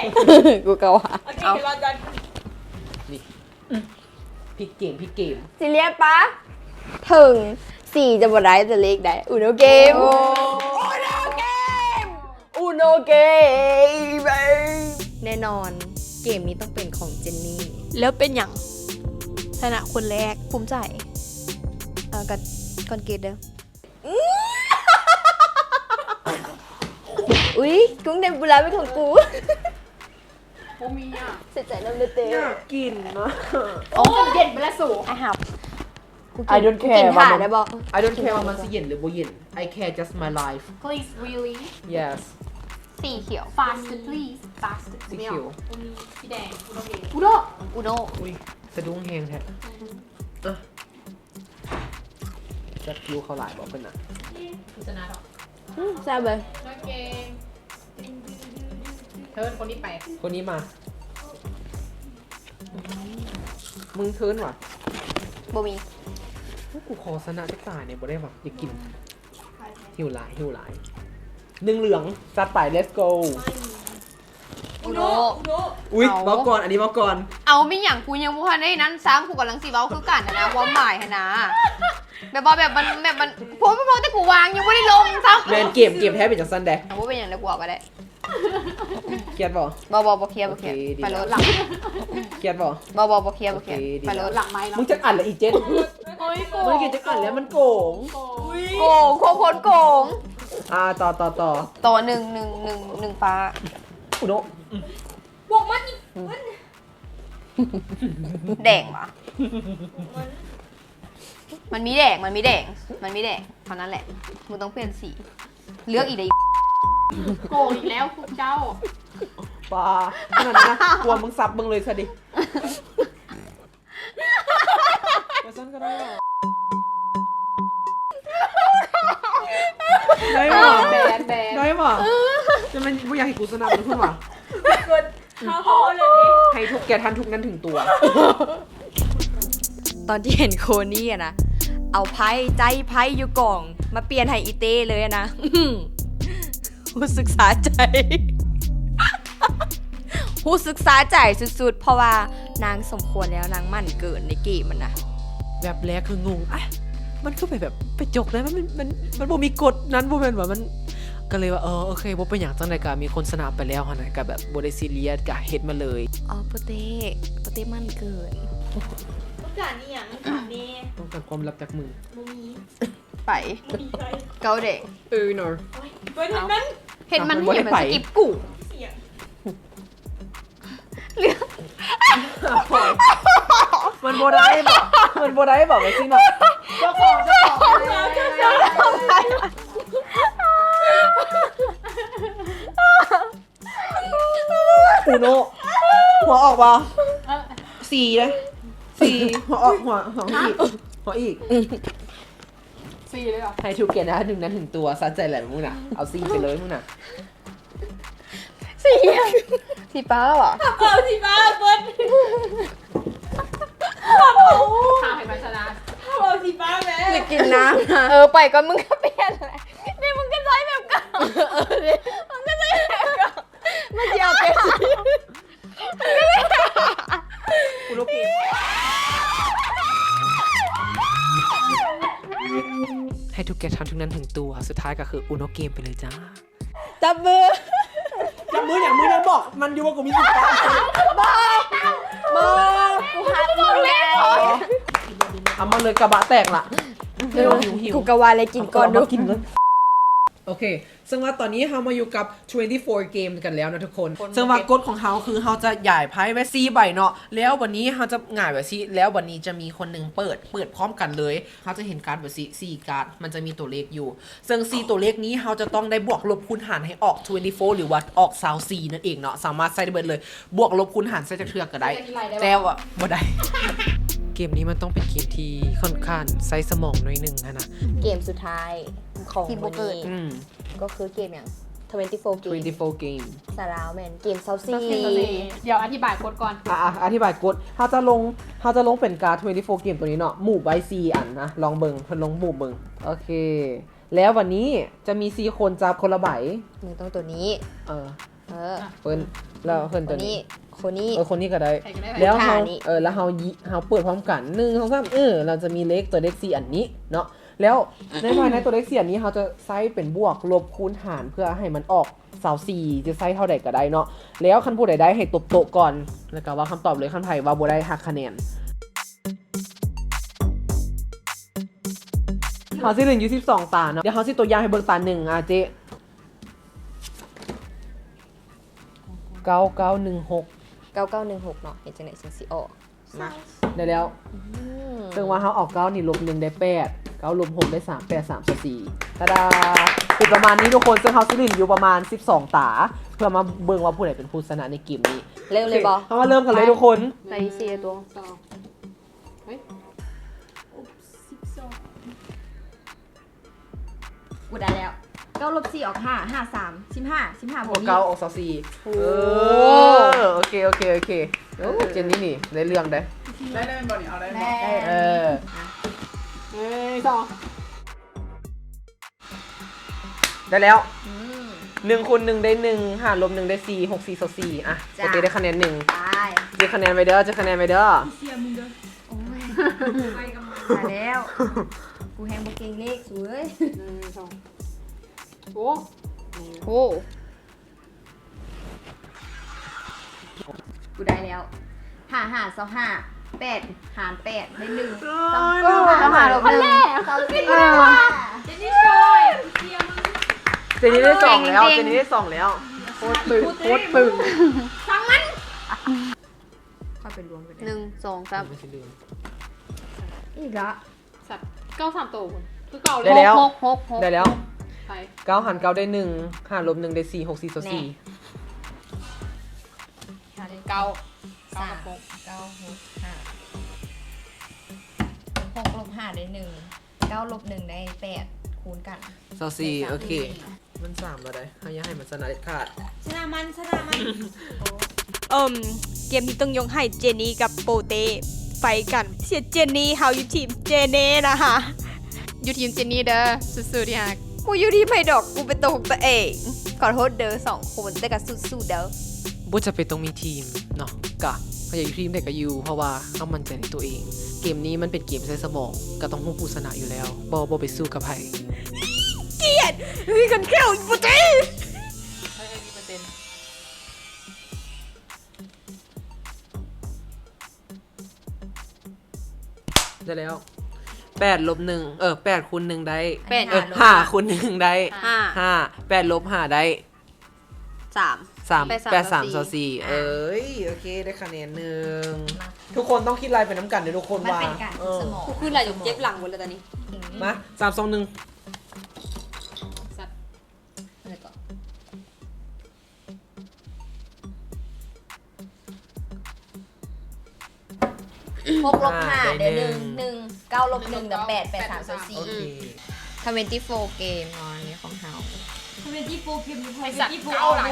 ກູກະວ່າ ໂອເຄ ເອົາ ເດີ ລອດອນ ນີ້ ອືມ ພິກເກມ ພິກເກມ ຊິລຽນປະ ເຖິງສີຈະບໍ່ໄດ້ ແຕ່ເລກໄດ້ ອູໂນເກມ ອູໂນເກມ ອູໂນເກມ ແນ່ນອນ ເກມນີ້ຕ້ອງເປັນຂອງເຈນນີ້ ແລ້ວເປັນຫຍັງ ຊະນະຄົນແລກ ພູມໃຈ ເອົາ ກ່ອນ ກ່ອນເກດເດີ ອຸ້ຍ ກຸ້ງເທມປຸລະເປັນຂອງກູ ບໍ່ມີອ່ະ ເສຍໃຈນຳ ເດີເຕ ຢາກກິນນະ ໂອ້ ເຢັນໄປແລ້ວສູ I have ກູກິນ I don't care ກິນຖ້າໄດ້ບໍ່ I don't care ວ່າມັນຊິເຢັນ ຫຼືບໍ່ເຢັນ I care just my life Please really Yes ສີຂຽວ Fast please Fast ສີຂຽວ ອຸໂນ ອຸໂນ ອຸໂນ ອຸຍ ສະດຸ້ງແຮງແທ້ ອືມ ເອີ ຈັກຄິວເຂົາຫຼາຍບໍ່ເພິ່ນນະ? ໂຄສະນາດອກ ອືມ ແຊບເລີຍ ໂອເຄ ເຊີນຄົນນີ້ໄປ ຄົນນີ້ມາ ມຶງເທີນຫວາ? ບໍ່ມີ ໂອ້ ກູຂໍຊະນະຈັກຕານີ້ບໍ່ໄດ້ຫວາ? ຢາກກິນ ຫິວຫຼາຍ ຫິວຫຼາຍ ໜຶ່ງເຫຼືອງ ຈັດໄປ ເລັດໂກ ອຸໂນ ອຸຍ ເວົ້າກ່ອນ ອັນນີ້ເວົ້າກ່ອນ ເອົາ ມີຫຍັງ ກູຍັງບໍ່ທັນໄດ້ນັ້ນຊ້ຳ ກູກຳລັງຊິເວົ້າຄືກັນຫັ້ນນະ ຄວາມໝາຍຫັ້ນນະ ແບບວ່າແບບມັນ ແບບມັນ ໂພດ ໂພດ ແຕ່ກູວາງຍັງບໍ່ໄດ້ລົງຊ້ຳ ແມ່ນ ເກມ ເກມແທ້ເປັນຈັ່ງຊັ້ນເດ້ ເອົາ ບໍ່ເປັນຫຍັງ ດຽວກູເອົາກໍໄດ້ ຄຽດບໍ່? ບໍ່ ບໍ່ ບໍ່ຄຽດ ບໍ່ຄຽດ ໄປໂລດ ຄຽດບໍ່? ບໍ່ ບໍ່ ບໍ່ຄຽດ ບໍ່ຄຽດ ໄປໂລດ ຫຼັງໄມ້ ມຶງຈັກອັນລະອີເຈັດ ມັນກິນຈັກອັນແລ້ວ ມັນໂກງ ໂກງ ໂຄດໂກງ ອ່າ ຕໍ່ ຕໍ່ ຕໍ່ ຕໍ່ ໜຶ່ງ ໜຶ່ງ ໜຶ່ງ ໜຶ່ງປ້າ ອຸໂນະ ບວກມັນອີກ ແດງຫວາ? ມັນມີແດງ ມັນມີແດງ ມັນມີແດງ ເທົ່ານັ້ນແຫຼະ ມຶງຕ້ອງປ່ຽນສີ ເລືອກອີກໄດ້ ໂກງອີກແລ້ວພວກເຈົ້າ ປາ ຂະໜາດນັ້ນນະ ກວມມຶງສັບເບິ່ງເລີຍຊະດິ ວ່າຊັ້ນກໍໄດ້ຫວາ? ໄດ້ຫວາ? ໄດ້ຫວາ? ຈະແມ່ນບໍ່ຢາກໃຫ້ກູຊະນະເລີຍພຸ້ນຫວາ? ໃຫ້ທຸກແກ່ທ່ານທຸກນັ້ນເຖິງຕົວ ຕອນທີ່ເຫັນໂຄນີ້ອະນະ ເອົາໄພ້ ໃຈໄພ້ຢູ່ກອງ ມາປ່ຽນໃຫ້ອີເຕ້ເລີຍອະນະ ຮູ້ສຶກສະໃຈ ຮູ້ສຶກສະໃຈສຸດໆ ເພາະວ່ານາງສົມຄວນແລ້ວ ນາງໝັ້ນເກີນໃນເກມຫັ້ນນະ ແວບແລກຄືງົງ ອະ ມັນຄືໄປແບບ ໄປຈົກໄດ້ ມັນ ມັນ ມັນບໍ່ມີກົດນັ້ນບໍ່ແມ່ນຫວາ? ມັນ ກໍເລີຍວ່າ ເອີ ໂອເຄ ບໍ່ເປັນຫຍັງ ຈັ່ງໃດກໍມີຄົນຊະນະໄປແລ້ວຫັ້ນນະ ກໍແບບບໍ່ໄດ້ຊີຣຽສ ກໍເຮັດມາເລີຍ ອໍ ໂປເຕ້ ໂປເຕ້ໝັ້ນເກີນ ຕ້ອງການອີຫຍັງ ຖາມແນ່ ຕ້ອງການຄວາມລັບຈາກມຶງ ບໍ່ມີ ໄປ ເກົ້າແດງ ເອີ ເນາະ ເບິ່ງຫັ້ນ ເຮັດມັນ ມັນບໍ່ໄດ້ໄປ ສະກິບກູ ມັນບໍ່ໄດ້ບໍ່ ມັນບໍ່ໄດ້ບໍ່ ແບບຊີ້ເນາະ ເຈົ້າຂອງ ເຈົ້າຂອງ ອູໂນ ຫົວອອກບໍ່? ສີ່ເດ້ ສີ່ ຫົວອອກ ຫົວ ຫົວອີກ ຫົວອີກ ສີ່ເລີຍຫວາ? ໃຫ້ທຸກແກ່ທ່ານທຸກນັ້ນເຖິງຕົວ ສະໃຈຫຼາຍມຶງນະ ເອົາສີ່ໄປເລີຍມຶງນະ ສີ່ ສີ່ປ້າຫວາ? ເອົາສີ່ປ້າເບິດ ຖ້າໃຫ້ມັນຊະນະ ເອົາສີ່ປ້າແມ້ ຢາກກິນ ນ້ຳ ເອີ ໄປກ່ອນ ມຶງກໍປ່ຽນແຫຼະ ນີ້ມຶງກໍໃຊ້ແບບເກົ່າ ເອີ ມຶງກໍໃຊ້ແບບເກົ່າ ມັນຊິເອົາເປັບຊີ ໃຫ້ທຸກແກ່ທ່ານທຸກນັ້ນເຖິງຕົວ ສຸດທ້າຍກໍຄືອູໂນເກມໄປເລີຍຈ້າ ຈັບມື ຈັບມືຫຍັງ? ມຶງຍັງບອກມັນຢູ່ວ່າກູມີສິດປະ ບໍ່ ບໍ່ ກູຮັກມຶງແລ້ວ ເອົາມາເລີຍ ກະບະແຕກລະ ຫິວ ຫິວ ຫິວ ກູກະວ່າແລ້ວ ກິນກ່ອນດູ ເອົາມາກິນເລີຍ ໂອເຄ ເຊິ່ງວ່າຕອນນີ້ເຮົາມາຢູ່ກັບ twenty-four ເກມກັນແລ້ວນະທຸກຄົນ ເຊິ່ງວ່າກົດຂອງເຮົາຄືເຮົາຈະຫງາຍໄພ້ໄວ້ສີ່ໃບເນາະ ແລ້ວບາດນີ້ເຮົາຈະຫງາຍໄວ້ຊີ້ ແລ້ວບາດນີ້ຈະມີຄົນໜຶ່ງເປີດ ເປີດພ້ອມກັນເລີຍ ເຮົາຈະເຫັນກາດໄວ້ຊີ້ ສີ່ກາດ ມັນຈະມີຕົວເລກຢູ່ ເຊິ່ງສີ່ຕົວເລກນີ້ເຮົາຈະຕ້ອງໄດ້ບວກລົບຄູນຫານໃຫ້ອອກ twenty-four ຫຼືວ່າອອກ twenty-four ນັ້ນເອງເນາະ ສາມາດໃຊ້ໄດ້ເບິດເລີຍ ບວກລົບຄູນຫານໃຊ້ຈັກເທື່ອກໍໄດ້ ແຕ່ວ່າບໍ່ໄດ້ ເກມນີ້ມັນຕ້ອງເປັນເກມທີ່ຂ້ອນຂ້າງໃຊ້ສະໝອງໜ້ອຍໜຶ່ງຫັ້ນນະ ເກມສຸດທ້າຍ ຂອງມື້ນີ້ ອືມ ກໍຄືເກມຫຍັງ? twenty-four ເກມ twenty-four ເກມ ສາລາວແມ່ນເກມ twenty-four ເກມ ດຽວອະທິບາຍກົດກ່ອນ ອ່າ ອະທິບາຍກົດ ເຮົາຈະລົງ ເຮົາຈະລົງເປັນກາດ twenty-four ເກມໂຕນີ້ເນາະ ໝູບໄວ້ສີ່ອັນນະ ລອງເບິ່ງ ເພິ່ນລົງໝູບເບິ່ງ ໂອເຄ ແລ້ວບາດນີ້ຈະມີສີ່ຄົນຈັບຄົນລະໃບ ມຶງຕ້ອງໂຕນີ້ ເອີ ເອີ ເພິ່ນ ແລ້ວເພິ່ນໂຕນີ້ ຄົນນີ້ ເອີ ຄົນນີ້ກໍໄດ້ ໃຜກໍໄດ້ ແລ້ວເຮົາ ເອີ ແລ້ວເຮົາ ເຮົາເປີດພ້ອມກັນ ໜຶ່ງ ສອງ ສາມ ເອີ ລາວຈະມີເລກ ຕົວເລກສີ່ອັນນີ້ເນາະ ແລ້ວໃນພາຍໃນຕົວເລກສີ່ອັນນີ້ ເຮົາຈະໃຊ້ເປັນບວກ ລົບ ຄູນ ຫານ ເພື່ອໃຫ້ມັນອອກ twenty-four ຈະໃຊ້ເທົ່າໃດກໍໄດ້ເນາະ ແລ້ວຄັນຜູ້ໃດໄດ້ໃຫ້ຕົບໂຕະກ່ອນ ແລ້ວກໍເວົ້າຄຳຕອບເລີຍ ຄັນໃຜເວົ້າບໍ່ໄດ້ຫັກຄະແນນ ເຮົາຊິຫຼິ້ນຢູ່ສິບສອງຕາເນາະ ດຽວເຮົາຊິຕົວຢ່າງໃຫ້ເບິ່ງຕາໜຶ່ງ ອາ ເຈ້ ເກົ້າເກົ້າໜຶ່ງຫົກ ເກົ້າເກົ້າໜຶ່ງຫົກເນາະ ເຮັດຈັ່ງໃດຈຶ່ງຊິອອກ ມາ ໄດ້ແລ້ວ ອືມ ເຊິ່ງວ່າເຮົາເອົາເກົ້ານີ້ລົບໜຶ່ງໄດ້ແປດ ເກົ້າລົບຫົກໄດ້ສາມ ແປດສາມຊາວສີ່ ຕາດາ ເປັນປະມານນີ້ທຸກຄົນ ເຊິ່ງເຮົາຊິຫຼິ້ນຢູ່ປະມານສິບສອງຕາ ເພື່ອມາເບິ່ງວ່າຜູ້ໃດເປັນຜູ້ຊະນະໃນເກມນີ້ ເລີ່ມເລີຍບໍ່? ໂອເຄ ເຮົາມາເລີ່ມກັນເລີຍທຸກຄົນ ໃສ່ສີ່ຕົວ ເຮີ້ຍ ສິບສອງ ບໍ່ໄດ້ແລ້ວ ເກົ້າລົບສີ່ອອກຫ້າ ຫ້າສາມສິບຫ້າ ສິບຫ້າບວກ ເກົ້າອອກຊາວສີ່ ໂອ້ ເອີ ໂອເຄ ໂອເຄ ໂອເຄ ໂອ້ ເອີ ເຈນນີ້ນີ້ໄດ້ເລື່ອງເດ້ ໄດ້ ໄດ້ແມ່ນບໍ່ນີ້ ເອົາໄດ້ແມ່ນບໍ່ ເອີ ໜຶ່ງ ສອງ ໄດ້ແລ້ວ ອືມ ໜຶ່ງຄູນໜຶ່ງໄດ້ໜຶ່ງ ຫ້າລົບໜຶ່ງໄດ້ສີ່ ຫົກສີ່ຊາວສີ່ ອ່ະ ໂອເຄ ໄດ້ຄະແນນໜຶ່ງ ໄປ ເຈັດຄະແນນໄວ້ເດີ ເຈັດຄະແນນໄວ້ເດີ ເສຍມຶງເດີ ໂອ້ຍ ໄປກັບມັນ ຕາຍແລ້ວ ກູແຮງບໍ່ເກັ່ງເລກສູເອີຍ ໜຶ່ງ ສອງ ໂອ້ ໂອ້ ກູໄດ້ແລ້ວ ຫ້າຫ້າຊາວຫ້າ ແປດຫານແປດໄດ້ໜຶ່ງ ຊາວຫ້າ ຊາວຫ້າລົບໜຶ່ງ ຊາວສີ່ ເຈນນີ້ຊ່ອຍ ເຈນນີ້ໄດ້ສອງແລ້ວ ເຈນນີ້ໄດ້ສອງແລ້ວ ໂຄດຕຶງ ໂຄດຕຶງ ຊ່າງມັນ ເຂົ້າໄປລວມກັນ ໜຶ່ງ ສອງ ສາມ ອີກລະ ສັດ ເກົ້າສາມໂຕພຸ້ນ ຄືເກົ່າເລີຍ ໄດ້ແລ້ວ ຫົກ ຫົກ ຫົກ ໄດ້ແລ້ວ ໃຜ ເກົ້າຫານເກົ້າໄດ້ໜຶ່ງ ຫ້າລົບໜຶ່ງໄດ້ສີ່ ຫົກສີ່ຊາວສີ່ ແນ່ ເກົ້າ ເກົ້າ ສາມ ກັບຫົກ ເກົ້າ ຫົກ ຫ້າ ຫົກລົບຫ້າໄດ້ໜຶ່ງ ເກົ້າລົບໜຶ່ງໄດ້ແປດ ຄູນກັນ ຊາວສີ່ ຊາວສີ່ ໂອເຄ ມັນສາມແລ້ວໃດ໋ ເຮົາຢ່າໃຫ້ມັນຊະນະເດັດຂາດ ຊະນະມັນ ຊະນະມັນ ເອີ່ມ ເກມນີ້ຕ້ອງຍົກໃຫ້ເຈນນີ້ກັບໂປເຕ້ໄຟກັນ ເຊຍເຈນນີ້ ເຮົາຢູ່ທີມເຈເນນະຮະ ຢູ່ທີມເຈນນີ້ເດີ ສູ້ໆ ທີ່ຮັກ ບໍ່ຢູ່ທີມໃຜດອກ ກູເປັນໂຕຂອງຕົວເອງ ຂໍໂທດເດີສອງຄົນ ແຕ່ກໍສູ້ໆ ເດີ. ບໍ່ຈຳເປັນຕ້ອງມີທີມເນາະ ກະ ກະຢາກຢູ່ທີມໃດກະຢູ່ ເພາະວ່າເຮົາໝັ້ນໃຈໃນຕົວເອງ ເກມນີ້ມັນເປັນເກມໃຊ້ສະໝອງ ກະຕ້ອງຮູ້ຜູ້ຊະນະຢູ່ແລ້ວ ບໍ່ ບໍ່ໄປສູ້ກັບໃຜ ກຽດ ເຮີ້ຍ ຄັນແຂ້ວອີ່ບໍ່ຕີ ໄດ້ແລ້ວ ແປດລົບໜຶ່ງ ເອີ ແປດຄູນໜຶ່ງໄດ້ ແປດ ເອີ ຫ້າຄູນໜຶ່ງໄດ້ ຫ້າ ຫ້າ ແປດລົບຫ້າໄດ້ ສາມ ສາມ ແປດສາມຊາວສີ່ ເອີຍ ໂອເຄ ໄດ້ຄະແນນໜຶ່ງ ທຸກຄົນຕ້ອງຄິດໄລ່ໄປນຳກັນເດີທຸກຄົນວ່າ ເອີ ຄືໄລ່ຈົນເຈັບຫຼັງໝົດແລ້ວຕອນນີ້ ມາ ສາມ ສອງ ໜຶ່ງ ສັດ ຫົກລົບຫ້າໄດ້ໜຶ່ງ ໜຶ່ງ ເກົ້າລົບໜຶ່ງໄດ້ແປດ ແປດສາມຊາວສີ່ ໂອເຄ ທະເວັນຕີໂຟ ເກມເນາະ ອັນນີ້ຂອງເຮົາ ທະເວັນຕີໂຟ ເກມ ໄອ້ສັດ ເກົ້າຫຼາຍ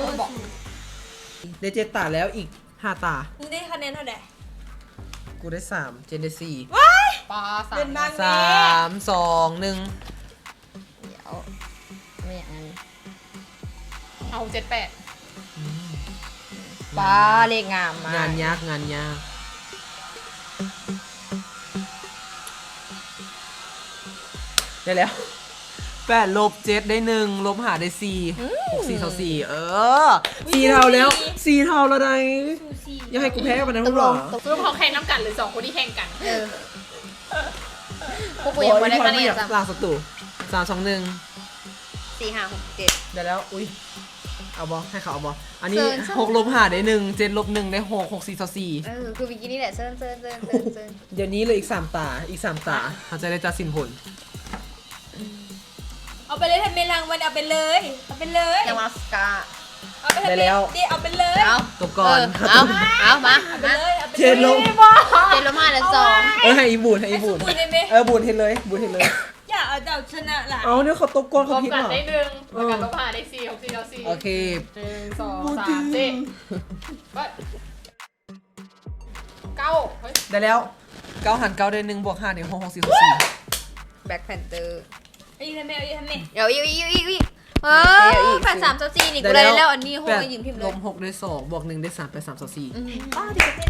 ໄດ້ເຈັດຕາແລ້ວ ອີກຫ້າຕາ ມຶງໄດ້ຄະແນນເທົ່າໃດ ກູໄດ້ສາມ ເຈນໄດ້ສີ່ ວ້າຍ ປາ ສາມ ສາມ ສອງ ໜຶ່ງ ດຽວ ແມ່ນຫຍັງອັນນີ້ ເອົາ ເຈັດ ແປດ ອືມ ປາ ເລກງາມມາກ ງານຍາກ ງານຍາກ ໄດ້ແລ້ວ ແປດລົບເຈັດໄດ້ໜຶ່ງ ລົບຫ້າໄດ້ສີ່ ອືມ ຫົກສີ່ຊາວສີ່ ເອີ ສີ່ເທົ່າແລ້ວ ສີ່ເທົ່າແລ້ວໃດ໋ ສູສີ ຢ່າໃຫ້ກູແພ້ປານນັ້ນ ຕົກລົງ ເຮົາແຂ່ງນຳກັນ ຫຼື ສອງຄົນນີ້ແຂ່ງກັນ ເອີ ພວກກູຍັງບໍ່ໄດ້ຄະແນນຊ້ຳ ລ້າງສັດຕູ ສາມ ສອງ ໜຶ່ງ ສີ່ ຫ້າ ຫົກ ເຈັດ ໄດ້ແລ້ວ ອຸ້ຍ ເອົາບໍ່ ໃຫ້ເຂົາເອົາບໍ່ ອັນນີ້ ຫົກລົບຫ້າໄດ້ໜຶ່ງ ເຈັດລົບໜຶ່ງໄດ້ຫົກ ຫົກສີ່ຊາວສີ່ ເອີ ຄືເມື່ອກີ້ນີ້ແຫຼະ ເຊີນ ເຊີນ ເຊີນ ດຽວນີ້ເຫຼືອອີກສາມຕາ ອີກສາມຕາ ເຮົາຈະໄດ້ຕັດສິນຜົນ ເອົາໄປເລີຍ ຖ້າແມ່ນລາງວັນເອົາໄປເລີຍ ເອົາໄປເລີຍ ເອົາໄປເລີຍ ໄດ້ແລ້ວ ເອົາໄປເລີຍ ຕົກກ່ອນ ເອີ ເອົາ ເອົາ ມາ ເອົາໄປເລີຍ ເອົາໄປເລີຍ ເຈັດລົບ ເຈັດລົບຫ້າໄດ້ສອງ ເອີ ໃຫ້ອີບຸນ ໃຫ້ອີບຸນ ເອີ ບຸນເຮັດເລີຍ ບຸນເຮັດເລີຍ ຢ່າເອົາເຈົ້າຊະນະຫຼາຍ ເອົາ ເຂົາຕົກກ່ອນ ເຂົາຜິດຫວາ ເອີ ແລ້ວກໍລົບຫ້າໄດ້ໜຶ່ງ ເອີ ແລ້ວກໍລົບຫ້າໄດ້ສີ່ ຫົກສີ່ຊາວສີ່ ໂອເຄ ໜຶ່ງ ສອງ ສາມ ສີ່ ໄປ ເກົ້າ ເຮີ້ຍ ໄດ້ແລ້ວ ເກົ້າຫານເກົ້າໄດ້ໜຶ່ງ ບວກຫ້າໄດ້ຫົກ ຫົກສີ່ຊາວສີ່ ແບລັກແພນເຕີ ເອົາອີກແມ່ ເອົາອີກແມ່ ເອົາອີກ ເອົາອີກ ເອີ ເອົາອີກ ແປດສາມຊາວສີ່ນີ້ ກູໄດ້ແລ້ວ ອັນນີ້ຫົກ ແປດ ຢືມທິ້ມເລີຍ ລົບຫົກໄດ້ສອງ ບວກໜຶ່ງໄດ້ສາມ ແປດສາມຊາວສີ່ ອືມ ປ້າ ດີໃຈ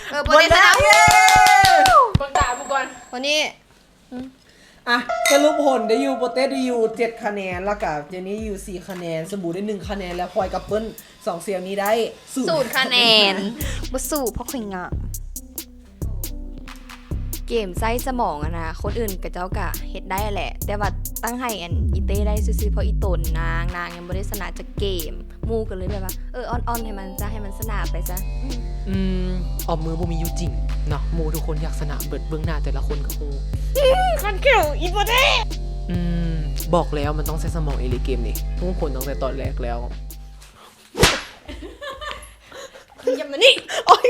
ເອີ ບໍ່ໄດ້ຊະນະ ເບິ່ງຕາຜູ້ກ່ອນ ຄົນນີ້ ອືມ ອ່ະ ສະຫຼຸບຜົນໄດ້ຢູ່ ໂປເຕ້ໄດ້ຢູ່ເຈັດຄະແນນ ແລ້ວກະເຈນນີ້ຢູ່ສີ່ຄະແນນ ສະບູໄດ້ໜຶ່ງຄະແນນ ແລະ ພອຍກັບເປີ້ນສອງສ່ຽວນີ້ໄດ້ສູນ ສູນຄະແນນ ບໍ່ສູ້ເພາະຂ້ອຍງາມ ເກມໃຊ້ສະໝອງຫັ້ນນະ ຄົນອື່ນເຂົາເຈົ້າກະເຮັດໄດ້ແຫຼະ ແຕ່ວ່າຕັ້ງໃຫ້ອັນອີເຕ້ໄດ້ຊື່ໆ ເພາະອີຕົນນາງ ນາງຍັງບໍ່ໄດ້ຊະນະຈັກເກມ ໝູ່ກໍເລີຍແບບວ່າ ເອີ ອ່ອນໆ ໃຫ້ມັນຊະ ໃຫ້ມັນຊະນະໄປຊະ ອືມ ອອມມືບໍ່ມີຢູ່ຈິງເນາະ ໝູ່ທຸກຄົນຢາກຊະນະເບິດ ເບິ່ງໜ້າແຕ່ລະຄົນກໍຮູ້ ຄັນແຂ້ວອີ່ບໍ່ໄດ້ ອືມ ບອກແລ້ວມັນຕ້ອງໃຊ້ສະໝອງອີ່ຫຼີເກມນີ້ ຮູ້ຜົນຕັ້ງແຕ່ຕອນແລກແລ້ວ ຢ່າມານີ້ ໂອ້ຍ.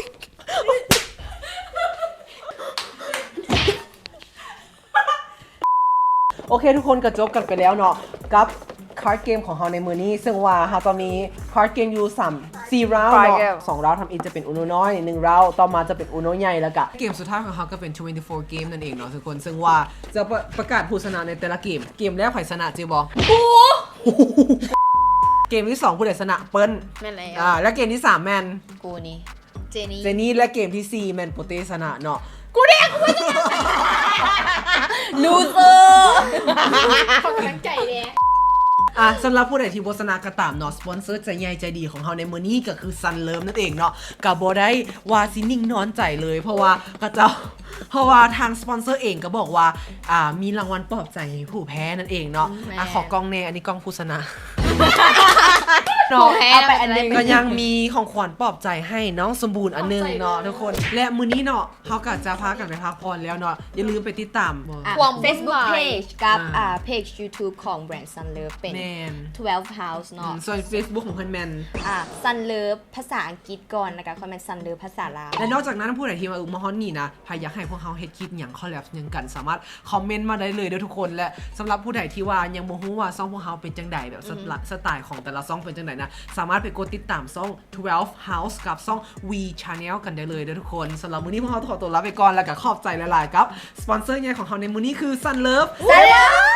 ໂອເຄ ທຸກຄົນ ກໍຈົບກັນໄປແລ້ວເນາະ ກັບ card game ຂອງເຮົາໃນມື້ນີ້ ເຊິ່ງວ່າເຮົາຈະມີ card game ຢູ່ສາມ ສີ່ round ເນາະ ສອງ round ທຳອິດຈະເປັນ Uno ນ້ອຍ ໜຶ່ງ round ຕໍ່ມາຈະເປັນ Uno ໃຫຍ່ ແລ້ວກະເກມສຸດທ້າຍຂອງເຮົາກໍເປັນ twenty-four game ນັ້ນເອງເນາະທຸກຄົນ ເຊິ່ງວ່າຈະປະ ປະກາດຜູ້ຊະນະໃນແຕ່ລະເກມ ເກມແລກໃຜຊະນະ ເຈບອກ ເກມທີສອງຜູ້ໃດຊະນະ ເປີ້ນ ແມ່ນແລ້ວ ອ່າ ແລະເກມທີສາມແມ່ນ ກູນີ້ ເຈນີ້ ເຈນີ້ ແລະເກມທີສີ່ແມ່ນໂປເຕ້ຊະນະເນາະ ກູແດ່ ກູບໍ່ຊະນະ loser ຂໍກຳລັງໃຈແດ່ ອ່າ ສຳລັບຜູ້ໃດທີ່ບໍ່ຊະນະກໍຕາມເນາະ ສະປອນເຊີໃຈໃຫຍ່ໃຈດີຂອງເຮົາໃນມື້ນີ້ກໍຄື Sunlove ນັ້ນເອງເນາະ ກໍບໍ່ໄດ້ວ່າຊິນິ່ງນອນໃຈເລີຍ ເພາະວ່າເຂົາເຈົ້າ ເພາະວ່າທາງສະປອນເຊີເອງກໍບອກວ່າ ອ່າ ມີລາງວັນປອບໃຈໃຫ້ຜູ້ແພ້ນັ້ນເອງເນາະ ແມ່ນ ອ່າ ຂໍກ້ອງແດ່ ອັນນີ້ກ້ອງຜູ້ຊະນະ ເນາະ ຜູ້ແພ້ ເອົາໄປອັນໜຶ່ງ ກໍຍັງມີຂອງຂວັນປອບໃຈໃຫ້ນ້ອງສົມບູນອັນໜຶ່ງເນາະ ຂອບໃຈເດີ ທຸກຄົນ ແລະມື້ນີ້ເນາະ ເຮົາກໍຈະພາກັນໄປພັກຜ່ອນແລ້ວເນາະ ຢ່າລືມໄປຕິດຕາມ ອ່າ ຂອງ Facebook Page ກັບ ອ່າ ອ່າ Page YouTube ຂອງ Brand Sunlove ເປັນ ແມ່ນ twelve House ເນາະ ອືມ ສ່ວນ Facebook ຂອງເພິ່ນແມ່ນ ອ່າ Sunlove ພາສາອັງກິດກ່ອນ ແລ້ວກໍຄ່ອຍແມ່ນ Sunlove ພາສາລາວ ແລະນອກຈາກນັ້ນ ຜູ້ໃດທີ່ວ່າ ເອີ ມາຮອດນີ້ນະ ໃຜຢາກໃຫ້ພວກເຮົາເຮັດຄລິບຫຍັງ collab ຫຍັງກັນ ສາມາດຄອມເມັນມາໄດ້ເລີຍເດີທຸກຄົນ ແລະສຳລັບຜູ້ໃດທີ່ວ່າຍັງບໍ່ຮູ້ວ່າຊ່ອງພວກເຮົາເປັນຈັ່ງໃດ ແບບ ອືມ ສະ ສະໄຕຂອງແຕ່ລະຊ່ອງເປັນຈັ່ງໃດນະ ສາມາດໄປກົດຕິດຕາມຊ່ອງ twelve House ກັບຊ່ອງ V Channel ກັນໄດ້ເລີຍເດີທຸກຄົນ ສຳລັບມື້ນີ້ພວກເຮົາຕ້ອງຂໍຕົວລາໄປກ່ອນ ແລ້ວກໍຂອບໃຈຫຼາຍໆ ກັບສະປອນເຊີໃຫຍ່ຂອງເຮົາໃນມື້ນີ້ຄື Sunlove Sunlove